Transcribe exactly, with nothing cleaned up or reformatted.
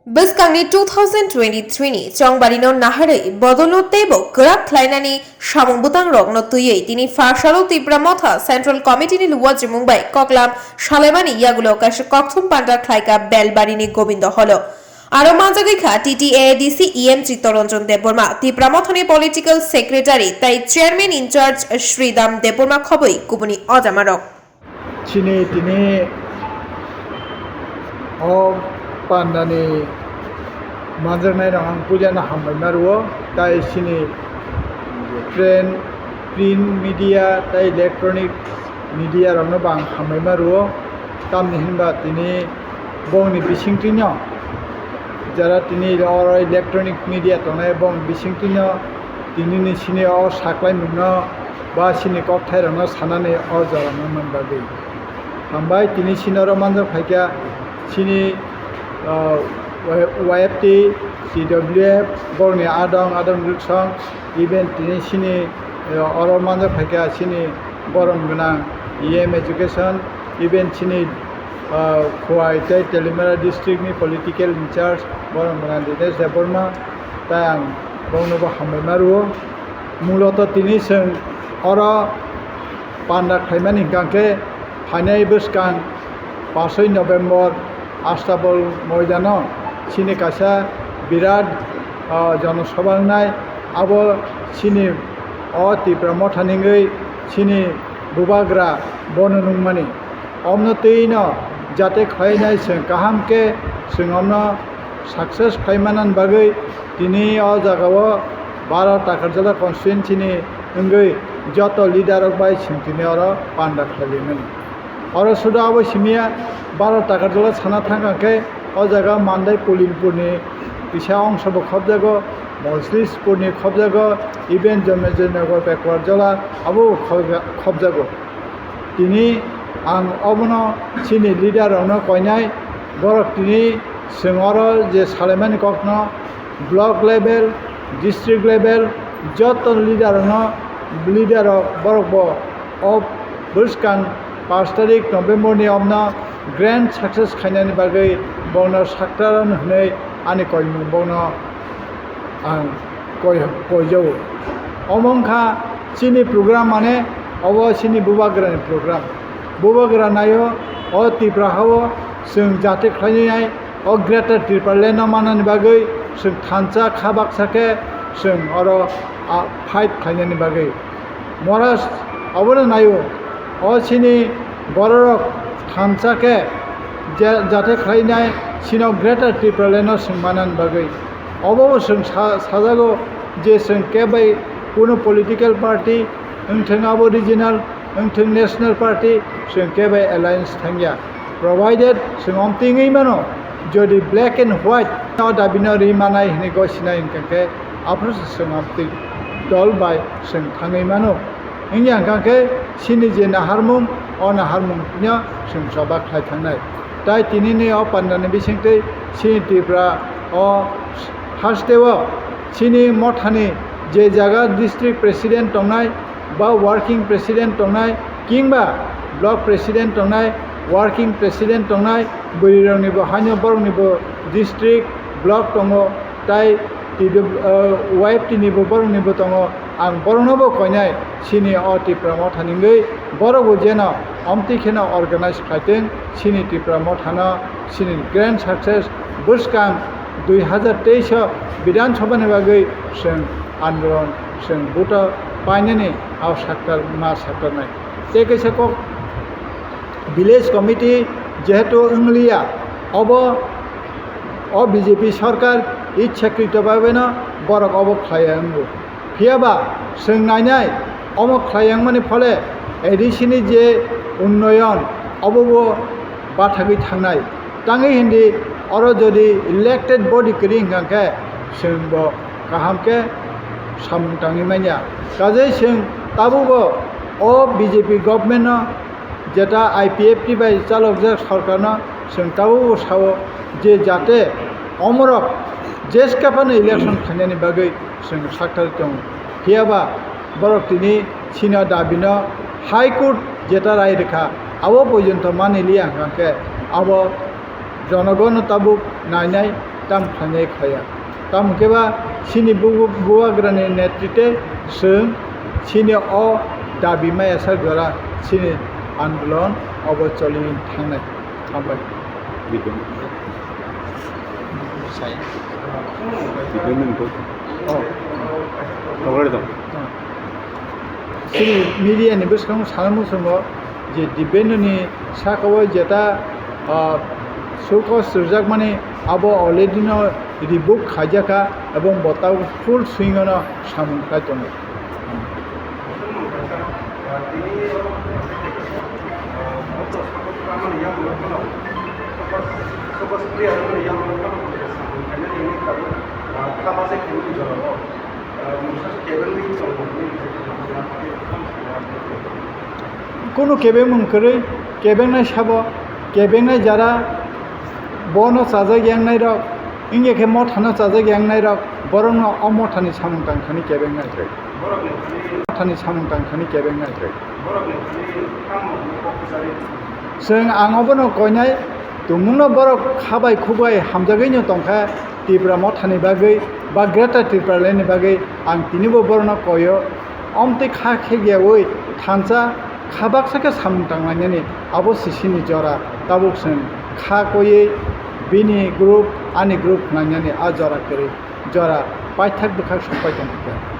Bwskangni two thousand twenty-three ni chongbarino naharwi bodolno teibo kwrak khlainani samung bwtangrokno twiwi tini pharsalo Tipra Motha Central Committee ni luwajimung bai koklam salaimani yagulo kaisa kokthum panda khlaika Belbarini Gobindo Holo. Aro manjagwi kha T T A A D C E M Chittaranjan Debbarma, Tipra Mothani Political Secretary tei Chairman in charge Sridham Debbarma khobwi kubuni ojamarok. Chini tini o pandani manjaknai rok ang puilano hambai ma rwo, tai chini print, print media tei electronic media rokno bo ang hambai ma rwo, tamni hinba tini bongni bisingtwino jara tini oro electronic media tongnai bongni bisingtwino tinini sini o saklaimungno ba sini kokthairokno sanani o jorano man bagwi. Hambai tini sini oro manjak phaikha sini, ah, Y F T, C W F, borokni adong, adong rwksong, even tini sini, eh, oro manjak phaikha sini borom gwnang E M Education, even sini, ah, Khowai tei Teliamura district ni political in charge borom gwnang Dinesh Debbarma, tai ang bongnobo hambai ma rwo. Muloto tini chwng oro panda khlaimani hwnkha khe phainai bwskang pasoi November Astabol moidano chini kaisa birat, ah, jonosabha wngnai. Abo chini o Tipra Motha ni wngwi chini bubagra bono nungmani. Omno twi no jate khlainai chwng kaham khe chwng omno success khlai manani bagwi tini o jagao Baro Takarjala constituency ni wngwi joto leader rok bai chwng tini oro panda khlai laimani. Oro suda abo simiya Baro Takarjala sana thangkha khe o jaga Mandai Pulinpur ni kisa ongso bo khobjago, Mojlispur ni khobjago, even Jomejoynagar backward jala abo khobja-, khobjago. Tini ang obono chini leader rokno koinai, borok tini chwng oro je salaimani kokno block level, district level, joto leader rokno, leader rok borok bo o bwskang pash tarik November ni omno grand success khainani bagwi bongno saktaran hwnwi ani koimung bongno ang koi-, koijago. Omo wngkha chini program, mane obo chini bubagrani program. Bubagra naio o Tipra hao chwng jate khlainai o Greater Tipraland no manani bagwi chwng thansa kha baksa khe chwng oro, a, fight khlainani bagwi. Moras obono naio, o chini bororok thansa khe je-, jate khlainai chino Greater Tipraland no chwng manani bagwi. Obo chwng sa-, sajago je chwng khe bai kuno political party wngthwng abo regional wngthwng national party chwng khe bai alliance thangya. Provided chwng omtwingwi mano, jodi black and white no dabi no ri manai hwnwi gosinai hwnkhe aphuru se chwng omtwing dol bai chwng thangwi mano. Wngya hwnkha khe chini je naharmung, o naharmung no chwng choba khlai thangnai. Tai tinini o pandani bisingtwi chini Tripura o hasteo chini mothani je jaga district president tongnai, ba working president tongnai, kingba block president tongnai, working president tongnai, bwrwiroknibo haino boroknibo district, block tongo, tai T W, uh, Y F T nibo boroknibo tongo. Ang boroknobo koinai, chini o Tipra Motha ni wngwi borokbo jeno omtwi kheno organize khlaitwng, chini Tipra Mothano chini grand success bwskang dui hazar teis o Bidhan Sabha ni bagwi chwng andolon, chwng buto painani, o saktar ma saktarnai. Tei kaisa kok, village committee jehetu wngliya, obo o B J P sarkar ichhakrito bhabe no borok obo khlaiya wngo. Phiya ba chwng nainai, omo khlai yang mani phole A D C ni je unnoyon, obo bo bathagwi thangnai. Tangwi hindi oro jodi elected body kwrwi hwnkha khe chwng bo kaham khe samung tangwi manya. Kajai chwng tabukbo o B J P government no jeta I P F T bai chalokjak sorkarno chwng tabukbo sao je jate omorok jeska phano election khainani bagwi chwng sakthar tongo. Phiya ba borok tini chini dabino High Court jeta rai rwkha, abo porjonto maniliya hwnkha khe abo jonogonno tabuk nainai, Tam khainai khaya. Tam hwnkhe ba chini bu-, bubagrani netrite chwng chini o dabi maya sak jora chini andolon obo choli thangnai. Hambai. Bidung. Sai. Bidung nung kok. Oh. Tokar dong. Oh. Chini media ni bwskango sana muchungo je Dibyennani saka o jeta, ah, show cause rwjakmani abo already no rebook khaijak kha ebong bo tabuk full swing o no samung khlai tongo. Kunu kebengmung kwrwi, kebengnai sabo, kebengnai jara, bono chajak yangnai rok, wngya khe mothano chajak yangnai rok, borokno o mothani samung tangkhani kebengnai. Mothani samung tangkhani kebengnai. Chwng ang obono koinai tongmungno borok kha bai khuk bai hamjagwino tongkha Tipra mothani bagwi ba Greater Tipraland ni bagwi ang tinibo borokno koio. Omtwi kha khegyawi thansa kha baksa khe samung tanglainani abo sisini jora tabuk chwng kha koiwi bini group ani group khwlainani a jora kwrwi jora paithak bwkhak sokpai tongkha.